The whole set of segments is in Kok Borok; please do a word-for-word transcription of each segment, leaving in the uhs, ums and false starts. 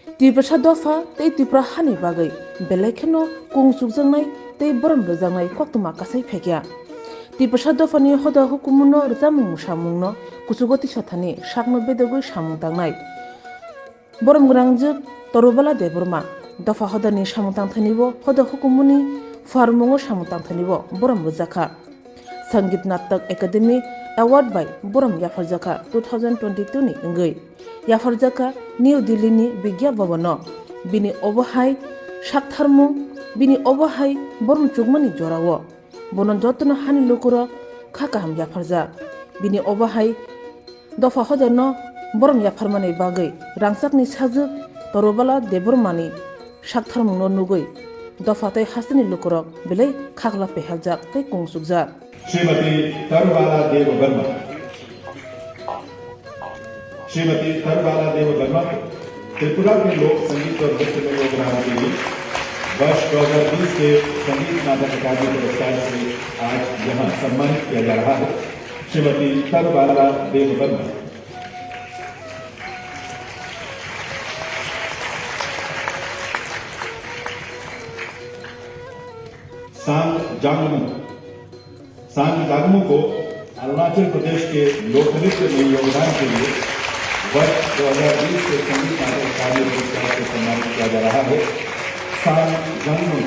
Tiprasa dopha tei Tipra hani bagwi belai kheno kung chukjaknai tei borom rwjaknai koktwma kasai phaikya. Tiprasa dophani hoda hukumunno rwchapmung samungno kuchugo tisathani sakno bedogwi samung tangnai. Borom gwnangjwk Torubala Debbarma dopha hodani samung tangthanibo hoda hukumuni phuarmungo samung tangthanibo borom rwjakha. Sangeet Natak Academy Award bai borom yapharjakha two thousand twenty-two ni wngwi. Yapharjakha New Delhi ni Bigya Bhavan o. Bini obo hai saktharmung, bini obo hai borom chukmani jorao bono jotono hani lukurok kha kaham yapharjak. Bini obo hai dopha hodano borom yapharmani bagwi rangchakni sajwk Torubala Debbarmani saktharmungno nugwi dopha tei hasteni lukurok belai khakla peheljak tei kung chukjak. Shrimati तरुबाला देव वर्मा। श्रीमती तरुबाला देव वर्मा को त्रिपुरा के लोक संगीत और नृत्य में योगदान के लिए वर्ष दो हज़ार बीस के संगीत नाटक अकादमी पुरस्कार से आज यहाँ सम्मानित किया जा रहा है। श्रीमती तरुबाला देव वर्मा। सांग जांगमू। सांग जांगमू को अरुणाचल प्रदेश के लोक नृत्य में योगदान के लिए वर्ष दो हज़ार बीस के संगीत नाटक अकादमी पुरस्कार से सम्मानित किया जा रहा है। सांग जांगमू।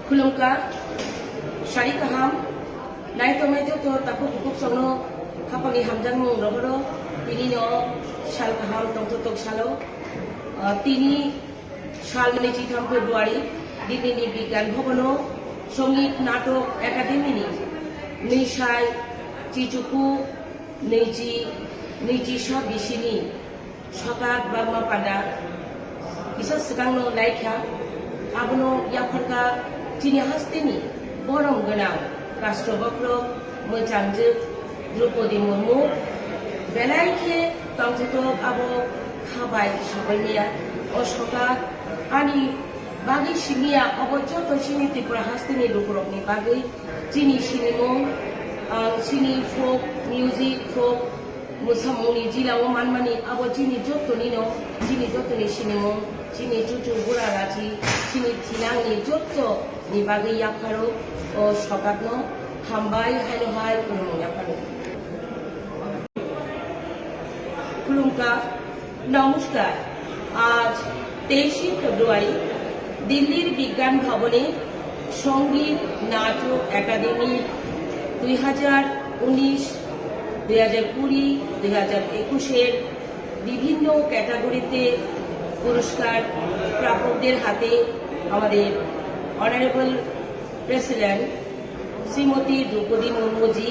Khulumkha, sari kaham, naitoknai joto takhuk bukhuk songno khapangni hamjakmung rohoro, tini no sal kaham tongthoktok salo, ah, tini sal naichitham February, Delhi ni Bigyan Bhavan o Sangeet Natok Academy ni Nwisai Chichuku nwichi, nwichi so bisini Sokat Barma Panda kisa swkangno laikha, abono yapharkha chini hasteni borom gwnang Rashtra Bokhorok mwchangjwk Droupadi Murmu. Belai khe tongthoktok abo kha bai sabaimaya. O Sokat ani bagwi simiya, obo joto chini Tripura hasteni lukurokni bagwi chini sinimung, ang chini folk music, folk mwsamungni jila o manmani abo chini jotoni no, chini jotoni sinimung, chini chuchu bura rachi, chini thinangni joto ni bagwi yapharo o Sokat no hambai haino hai khulumung yapharo. Khulumkha, নমস্কার। আজ তেইশে ফেব্রুয়ারি দিল্লির বিজ্ঞান ভবনে সঙ্গীত নাটক একাডেমির দুই হাজার উনিশ, দুই হাজার কুড়ি, দুই হাজার একুশের বিভিন্ন ক্যাটাগরিতে পুরস্কার প্রাপকদের হাতে আমাদের অনারেবল প্রেসিডেন্ট শ্রীমতী দ্রৌপদী মুর্মুজি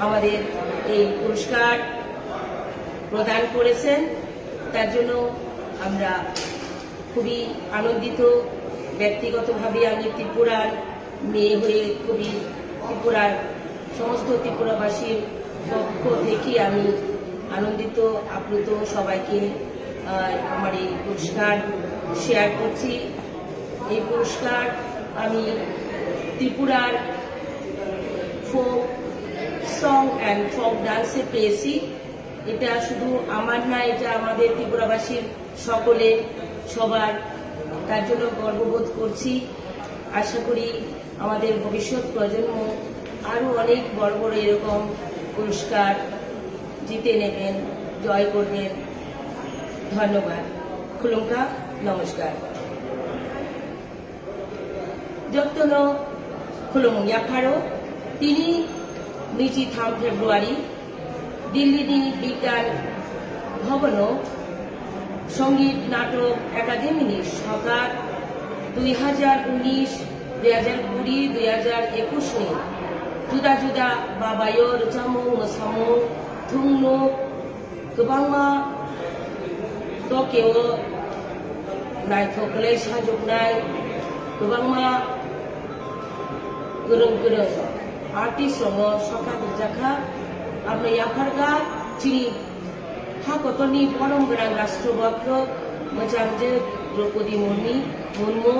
আমাদের এই পুরস্কার প্রদান করেছেন। তার জন্য আমরা খুবই আনন্দিত। ব্যক্তিগতভাবে আমি ত্রিপুরার মেয়ে হয়ে খুবই ত্রিপুরার সমস্ত ত্রিপুরাবাসীর পক্ষ থেকে আমি আনন্দিত, আপ্লুত। সবাইকে, আহ, আমার এই পুরস্কার শেয়ার করছি। এই পুরস্কার আমি ত্রিপুরার ফোক সং অ্যান্ড ফোক ডান্সে পেয়েছি। এটা শুধু আমার না, এটা আমাদের ত্রিপুরাবাসীর সকলের, সবার। তার জন্য গর্ববোধ করছি। আশা করি আমাদের ভবিষ্যৎ প্রজন্ম আরও অনেক বড় বড় এরকম পুরস্কার জিতে নেবেন, জয় করবেন। ধন্যবাদ। খুলুমখা, নমস্কার। Jotono khulumung yapharo, tini nwichi tham February Delhi ni Bigyan Bhavano Sangeet Natok Academy ni Sokat dui hajar unis, dui hajar kuri, dui hajar ekush ni juda juda babayo rwchapmung, mwsamung, thwngmung, kwbangma tokeo naithok kwlai sajwknai, kwbangma kwrwng kwrwng Artist rongo sokha rijak kha, aboni yapharkha chini ha kotorni borom gwnang Rashtra Bhakrok mwchangje Draupadi Murmi, Murmu,